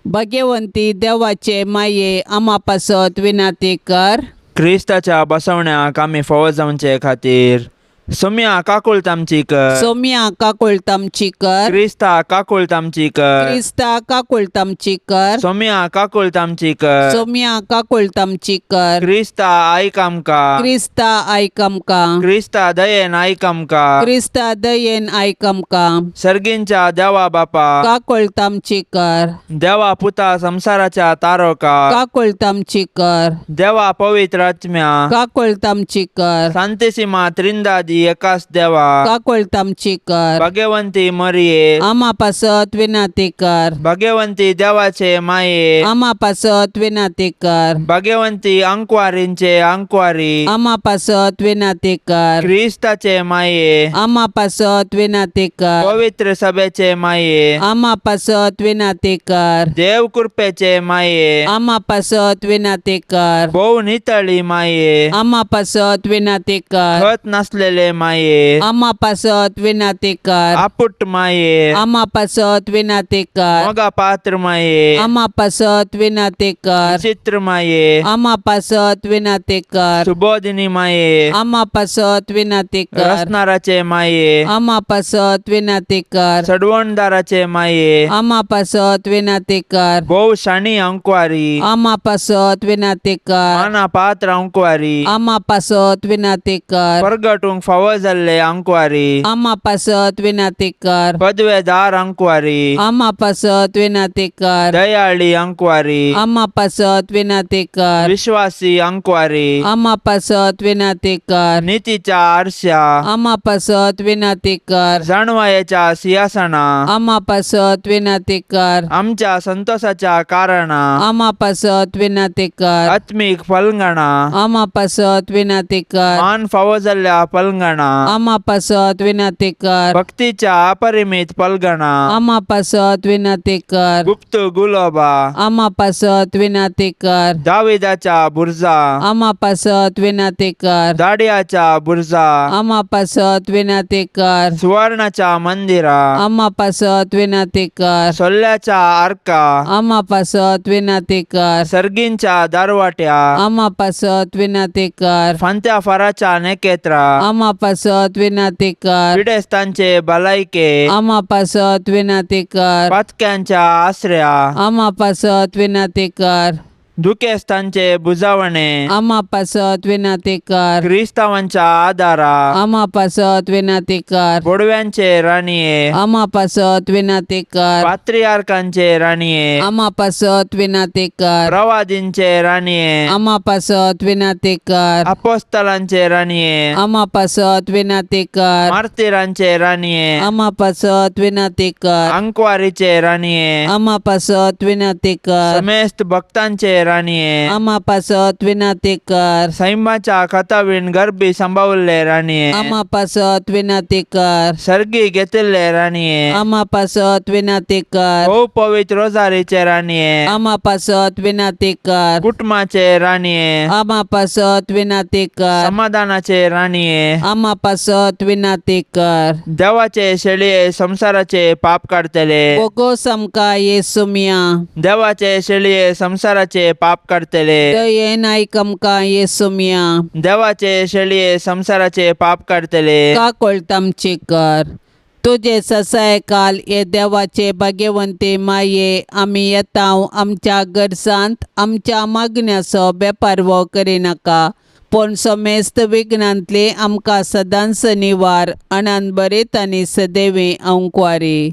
भगवंती देवाचे माये, आमा पासत विनाती कर. क्रिस्ताच्या बसवण्याक आमी फावो जावचे खातीर सोम्या काकुळट आमची कर. सोम्या काकुळट आमची कर. क्रिस्ता काकुळट आमची कर. क्रिस्ता काकुळट आमची कर. सोम्या काकुळट आमची कर. सोम्या काकुळट आमची कर. क्रिस्ता आयक आमकां. क्रिस्ता आयक आमकां. क्रिस्ता दयेन आयक आमकां. क्रिस्ता दयेन आयक आमकां. सर्गींच्या देवा बापा, काकुळट आमची कर. देवा पुता संसाराच्या तारोका, काकुळट आमची कर. देवा पवित्र आत्म्या, काकुळट आमची कर. सांतेसिमा त्रिंदादी एकास देवा, काकुळट आमची कर. भगवंती मरिये, आमा पासत विनाती कर. भगवंती देवाचे माये, आमा पासत विनाती कर. भगवंती अंकवारींचे अंकवारी, आमा पासत विनाती कर. क्रिस्ताचे माये, आमा पासत विनाती कर. पवित्र सभेचे माये, आमा पासत विनाती कर. देव कृपेचे माये, आमा पासत विनाती कर. भोव नितळी माये, आमा पासत विनाती कर. खत नसलेले माये, आमा पासत विनाती कर. आपुट माये, आमा पासत विनाती कर. मोगा पात्र माये, आमा पासत विनाती कर. विचित्र माये, आमा पासत विनाती कर. सुबोधिनी माये, आमा पासत विनाती कर. रसनाराचे माये, आमा पासत विनाती कर. सडवणदाराचे माये, आमा पासत विनाती कर. भोव शाणी अंकवारी, आमा पासत विनाती कर. माना पात्र अंकवारी, आमा पासत विनाती कर. परगटूंक फावो जाल्ले अंकवारी, आमा पासत विनाती कर. पदवेदार अंकवारी, आमा पासत विनाती कर. दयाळी अंकवारी, आमा पासत विनाती कर. विश्वासी अंकवारी, आमा पासत विनाती कर. नितीच्या आरश्या, आमा पासत विनाती कर. जाणवायेच्या सिंहासना, आमा पासत विनाती कर. आमच्या संतोषाच्या कारणा, आमा पासत विनाती कर. आत्मीक फलंगणा, आमा पासत विनाती कर. मान फावो जाल्ल्या पलंगणा, आमा पासत विनाती कर. भक्तीच्या अपरिमित पलगणा, आमा पासत विनाती कर. गुप्त गुलोबा, आमा पासत विनाती कर. दाविदाच्या बुर्जा, आमा पासत विनाती कर. दाडियाच्या बुर्जा, आमा पासत विनाती कर. सुवर्णाच्या मंदिरा, आमा पासत विनाती कर. सोल्ल्याच्या आर्का, आमा पासत विनाती कर. सर्गींच्या दारवाट्या, आमा पासत विनाती कर. फांत्या फाराच्या नेकेत्रा, आमा पासत विनाती कर. पिडेस्तांचे भलायके, आमा पासत विनाती कर. पातक्यांच्या आसऱ्या, आमा पासत विनाती कर. दुखेस्तांचे बुजावणे, आमा पासत विनाती कर. क्रिस्तावांच्या आदारा, आमा पासत विनाती कर. बोडव्यांचे राणये, आमा पासत विनाती कर. पात्रियार्कांचे राणये, आमा पासत विनाती कर. प्रवादींचे राणये, आमा पासत विनाती कर. अपोस्तलांचे राणये, आमा पासत विनाती कर. मार्तिरांचे राणये, आमा पासत विनाती कर. अंकवारीचे राणये, आमा पासत विनाती कर. समेस्त भक्तांचे राणये, आमा पासत विनाती कर. सैमाच्या खतावीण गर्भी सांबावल्ले राणये, आमा पासत विनाती कर. सर्गी घेतिल्ले राणये, आमा पासत विनाती कर. भोव पवित्र रोजारीचे राणये, आमा पासत विनाती कर. कुटुंबाचे राणये, आमा पासत विनाती कर. समाधानाचे राणये, आमा पासत विनाती कर. देवाचे शेळये संसाराचे पाप काडतले, बोगोस आमकां येसुमिया. देवाचे शेळये संसाराचे पाप काडतले, दयेन आयक आमकां येसुमिया. देवाचे शेळये संसाराचे पाप काडतले, काकोळट आमची कर. तुजे ससायकाल हे देवाचे भाग्यवंती माये, आमी येता आमच्या गरजांत आमच्या मागण्याचो बेपारवो करिनाका, पूण समेस्त विघ्नांतली आमकां सदांच निवार अनान बरेत आनी सदैवी अंकवारी.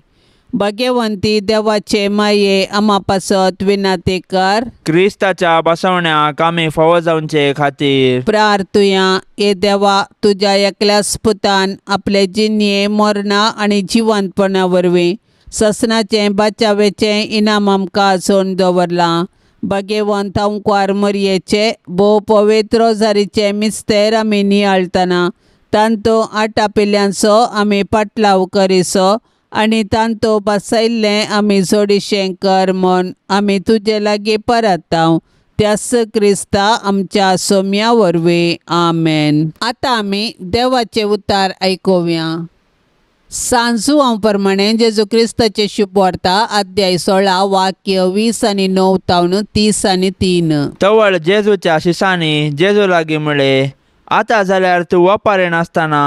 भाग्यवंती देवाचे माये, आमा पासत विनाती कर. क्रिस्ताच्या बसवण्याक आमी फावो जावचे खातीर प्रार्थुया. हे देवा, तुज्या एकल्याच पुतान आपले जिणये मरणा आनी जिवंतपणा वरवीं ससनाचें बाचावेचें इनाम आमकां आसोवन दवरलां. भाग्यवंत अंकवार मरयेचे भोव पवित्र रोजारीचे मिस्तेर आमी नियाळतना तांतू आटापिल्ल्यांचो आमी पाटलाव करिसो आनी तांतू बसयल्लें आमी जोडीशें कर म्हूण आमी तुजे लागीं परताव. त्यास क्रिस्ता आमच्या सोम्या वरवीं. आमेन. आतां आमी देवाचे उतार आयकुया. सांजुआं प्रमाणे जेजू क्रिस्ताचे शुभवार्ता अध्याय 16 वाक्य 20 आनी 9 तावन 33. तवळ जेजूच्या शिसांनी जेजू लागीं म्हळें, आतां जाल्यार तूं वपारी नासतना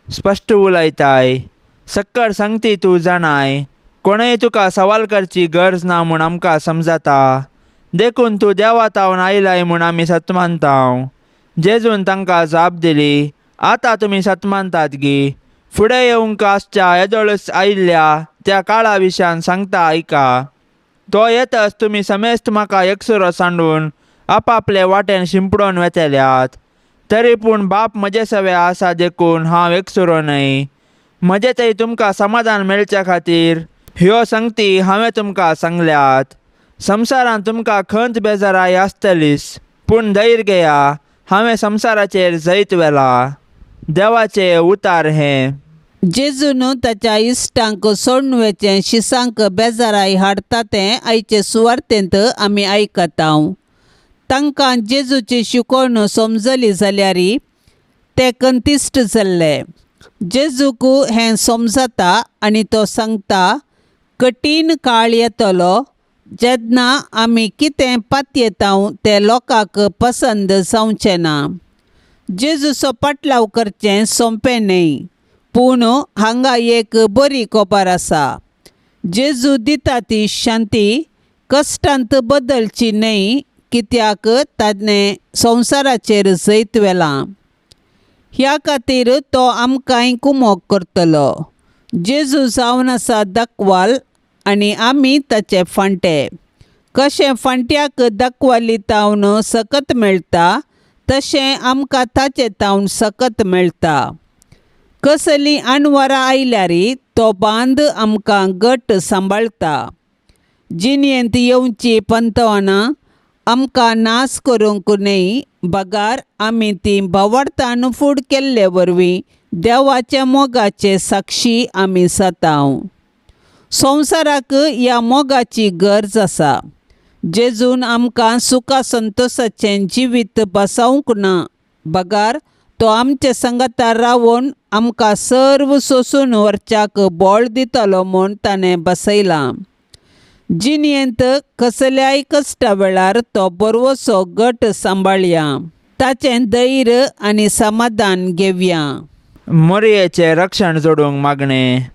स्पश्ट उलयताय, सक्कड संगती तूं जाणाय, कोणेय तुका सवाल करची गरज ना म्हूण आमकां समजता, देखून तूं देवा तावन आयलाय म्हूण आमी सत मानताव. जेजून तांकां जाप दिली, आतां तुमी सत मानतात गी? फुडें येवंक आसच्या येदोळच आयिल्ल्या त्या काळा विशयान सांगता आयका. तो येतच तुमी समेस्त म्हाका एकसुरो सांडून आपापले वाटेन शिंपडून वेतल्यात. तरी पूण बाप म्हजे सवे आसा देखून हांव एकसुरो न्हय. म्हजे थंय तुमकां समाधान मेळच्या खातीर ह्यो संगती हांवें तुमकां सांगल्यात. संवसारांत तुमकां खंत बेजाराय आसतलीच, पूण धैर्य घेया, हांवें संवसाराचेर जैत व्हेला. देवाचे उतार हें. जेजून ताच्या इश्टांक सोडून वचें शिसांक बेजाराय हाडटा तें आयचे सुवार्तेंत आमी आयकता. तांकां जेजूची शिकवण समजली जाल्यार ते कंतिश्ट जाल्ले. जेजूक हें समजता आनी तो सांगता, कठीण काळ येतलो जेन्ना आमी कितें पातयेता तें लोकांक पसंद जावचें ना. जेजूचो पाटलाव करचें सोंपें न्हय, पूण हांगा एक बरी खबर आसा. जेजू दिता ती शांती कश्टांत बदलची न्हय, कित्याक ताणें संवसाराचेर जैत व्हेलां. ह्या खातीर तो आमकांय कुमोक करतलो. जेजू जावन आसा दाखवाल आनी आमी ताचे फांटे. कशें फांट्याक दाखवाली तावन सकत मेळटा तशें आमकां ताचे तावन सकत मेळटा. कसलीं अणवरां आयल्यार तो बांद आमकां घट सांबाळटा. जिणेंत येवची पंतवनां आमकां नाश करूंक न्हय, बगार आमी ती भावार्थान फूड केल्ले वरवीं देवाच्या मोगाचे साक्षी आमी जातांव. संवसाराक ह्या मोगाची गरज आसा. जेजून आमकां सुखा संतोशाचें जिवीत बसावंक ना, बगार तो आमचे सांगाता रावन आमकां सर्व सोसून व्हरच्याक बळ दितलो म्हूण ताणें बसयलां. जिणेंत कसल्याय कश्टा वेळार तो बरवसो गट सांबाळया, ताचें धैर्य आनी समाधान घेवया. मोरयेचें रक्षण जोडूंक मागणें.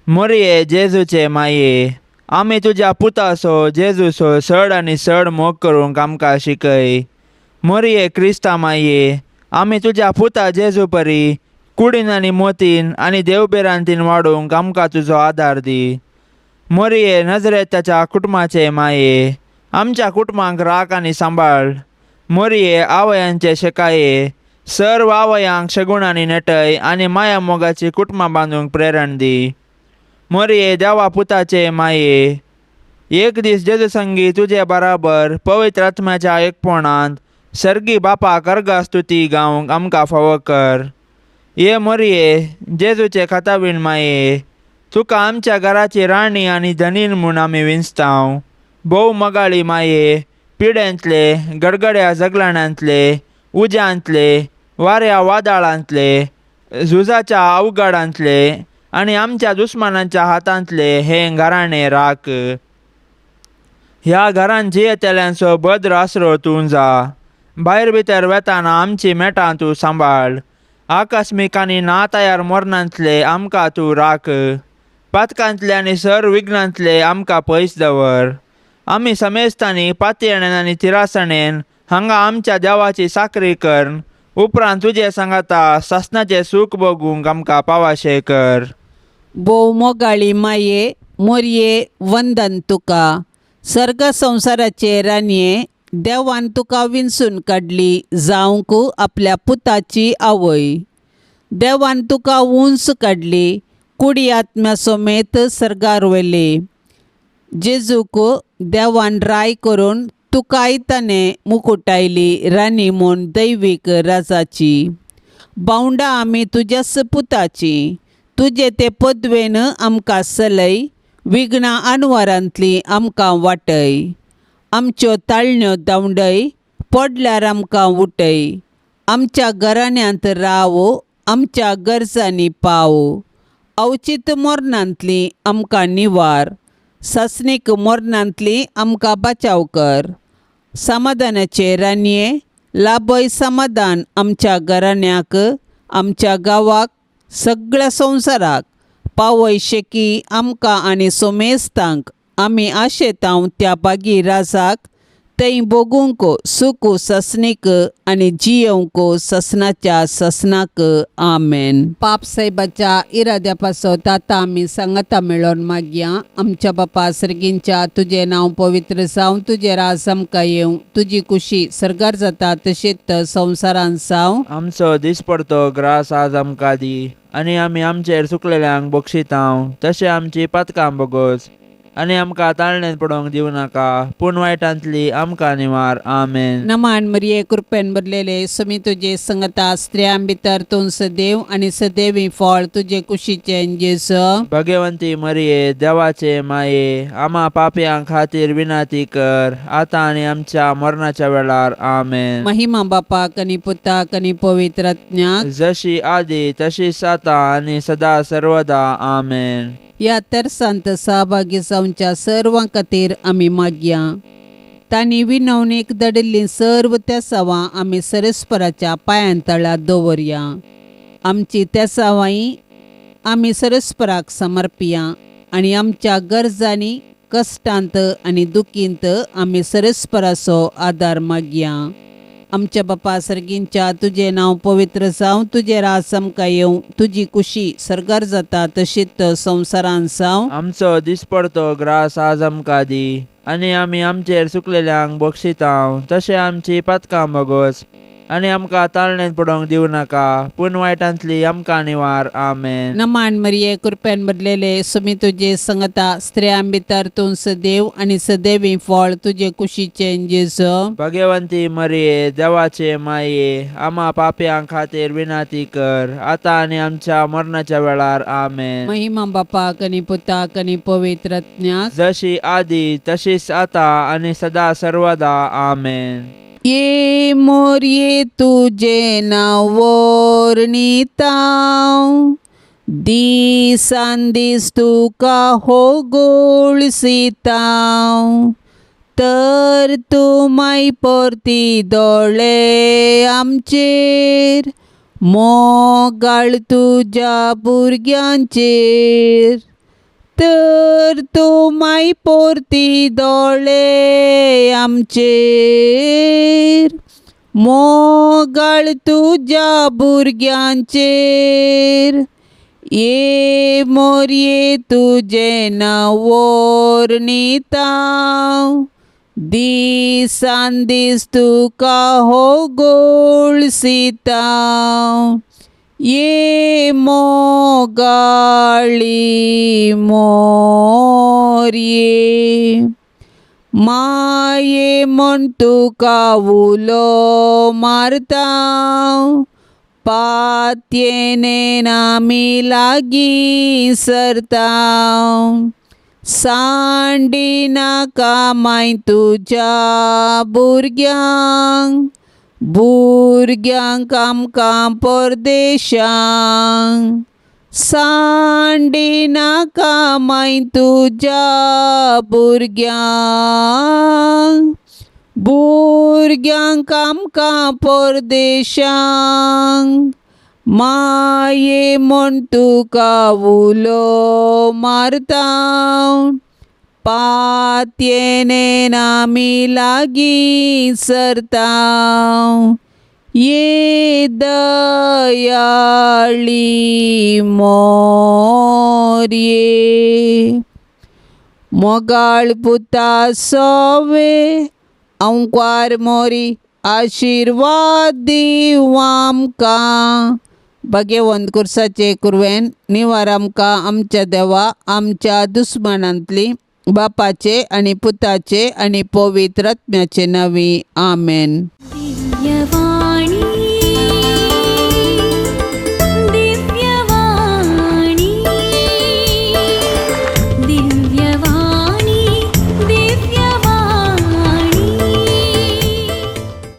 मोरये जेजूचे माये, आमी तुज्या पुताचो जेजूचो चड आनी चड मोग करूंक आमकां शिकय. मोरये क्रिस्ता माये, आमी तुज्या पुता जेजू परी कुडीन आनी मोतीन आनी देवबेरांतीन वाडूंक आमकां तुजो आदार दी. मोरये नजरेताच्या कुटुंबाचे माये, आमच्या कुटुंबांक राख आनी सांबाळ. मोरये आवयांचे शेकाये, सर्व आवयांक शगुण आनी नेटय आनी माया मोगाची कुटुंबां बांदूंक प्रेरण दी. मोरये देवा पुताचे माये, एक दीस जेजू संगी तुजे बराबर पवित्र आत्म्याच्या एकपणांत सर्गी बापा कर्गा स्तुती गावंक आमकां फावो कर. ये मोरये जेजूचे खातावीण माये, तुका आमच्या घराची राणी आनी धनीन म्हूण आमी विंचतांव. भोव मोगाळी माये, पिडेंतले, गडगड्या जगलाण्यांतले, उज्यांतले, वाऱ्या वादळांतले, झुजाच्या अवघडांतले आनी आमच्या दुस्मानांच्या हातांतले हें घराणें राख. ह्या घरान जियेतल्यांचो भद्र आसरो तूं जा. भायर भितर वेताना आमची मेटां तूं सांबाळ. आकस्मीक आनी ना तयार मरणांतले आमकां तूं राख. पातकांतले आनी सर विघ्नांतले आमकां पयस दवर. आमी समेस्तांनी पातयेणेन आनी तिरासणेन हांगा आमच्या देवाची साकरी कर उपरांत तुजे सांगाता सासणाचें सूख भोगूंक आमकां पावाशें कर. भोव मोगाळी माये मोरये वंदन तुका. सर्ग संवसाराचे राणये देवान तुका विंचून काडली जावंक आपल्या पुताची आवय. देवान तुका उंच काडली कुडी आत्म्या समेत सर्गार व्हेली. जेजूक देवान राय करून तुकाय ताणें मुकुटायली राणी म्हूण दैवीक राजाची. बावंडा आमी तुज्याच पुताची, तुजे ते पदवेन आमकां सलय, विघ्नां अनवरांतली आमकां वाटय. आमच्यो ताळण्यो धांवडय, पडल्यार आमकां उठय. आमच्या घराण्यांत राव, आमच्या गरजांनी पाव. अवचीत मरणांतली आमकां निवार, सासणीक मरणांतली आमकां बचाव कर. समाधानाचे रानये, लाभय समाधान आमच्या घराण्याक, आमच्या गांवाक, सगळ्या संवसाराक. पावय शेकी आमकां आनी सोमेस्तांक. आमी आशेतांव त्या बागी राजाक, थंय भोगूंक सुख ससनीक आनी जियोवंक ससनाच्या ससनाक. आमेन. पाप साहेबाच्या इराद्या पासत आतां आमी सांगाता मेळोन मागया. आमच्या बापा सर्गींच्या, तुजें नांव पवित्र जावं, तुजें राज आमकां येवं, तुजी कुशी सर्गार जाता तशीच संवसारान जावं. आमचो दिसपडतो ग्रास आज आमकां दी आनी आमी आमचेर चुकलेल्यांक बक्षितांव तशें आमची पातकां बोगोस आनी आमकां ताळणेंत पडोवंक दिवं नाका पूण वायटांतली आमकां निवार. आमेन. नमान मरिये, कृपेन भरलेले, समी तुजे संगता, स्त्रियां भितर तूं सदैव आनी सदैवी फळ तुजे कुशीचें जेजू. भगवंती मरिये, देवाचे माये, आमा पापयां खातीर विनंती कर आतां आनी आमच्या मरणाच्या वेळार. आमेन. महिमा बापाक आनी पुताक आनी पवित्र आत्म्याक, जशी आदी तशीच आतां आनी सदा सर्वदा. आमेन. ह्या तरसांत सहभागी जावच्या सर्वां खातीर आमी मागया. तांणी विनवणीक धाडिल्लीं सर्व तेसावां आमी सरस्पराच्या पांयां तळा दवरया. आमची तेसावांय आमी सरस्पराक समर्पिया आनी आमच्या गरजांनी, कश्टांत आनी दुखींत आमी सरस्पराचो आदार मागया. आमच्या बापा सर्गींच्या, तुजें नांव पवित्र जावं, तुजें राज आमकां येवं, तुजी कुशी सर्गार जाता तशीच संवसारान जावं. आमचो दिसपडतो ग्रास आज आमकां दी आनी आमी आमचेर चुकलेल्यांक बक्षितांव तशें आमची पातकां बोगोस आनी आमकां ताळणेंत पडोवंक दिवं नाका पूण वायटांतली आमकां निवार. आमेन. नमान मरिये, कृपेन भरलेले, सुमी तुजे संगता, स्त्रियां भितर तूं सदैव आनी सदैवी फळ तुजे कुशीचें जेजू. भगवंती मरिये, देवाचे माये, आमा पापयां खातीर विनंती कर आतां आनी आमच्या मरणाच्या वेळार. आमेन. महिमा बापाक आनी पुताक आनी पवित्र आत्म्याक, जशी आदी तशीच आतां आनी सदा सर्वदा. आमेन. ये मोरये तुजें नांव वर्णितांव, दिसान दीस तुका हो गोळसितांव, तर तूं माय परती दोळे आमचेर, मोगाळ तुज्या भुरग्यांचेर. तर तूं माय परती दोळे आमचेर, मोगाळ तुज्या भुरग्यांचेर. ये मोरये तुजें नांव वर्णितांव, दिसान दीस तुका हो गोळसितांव. ये मोगाळी मोरये, माये म्हण तुका उलो मारता, पातयेन आमी लागीं सरता. सांडी नाका माय तुज्या भुरग्यांक, भुरग्यांक आमकां परदेशांक. सांडी नाका माय तुज्या भुरग्यांक, भुरग्यांक आमकां परदेशांक. माये म्हण तुका उलो मारता, पातयेन आमी लागीं सरता. ये दयाळी मोरये, मोगाळ पुता सोवे अंकार मोरी, आशिर्वाद दीव आमकां. भगवंत कुर्साचे कुरवेन निवार आमकां आमच्या देवा आमच्या दुस्मानांतली, बापाचे आनी पुताचे आनी पवित्र आत्म्याचे नांवी. आमेन. दिव्यवाणी.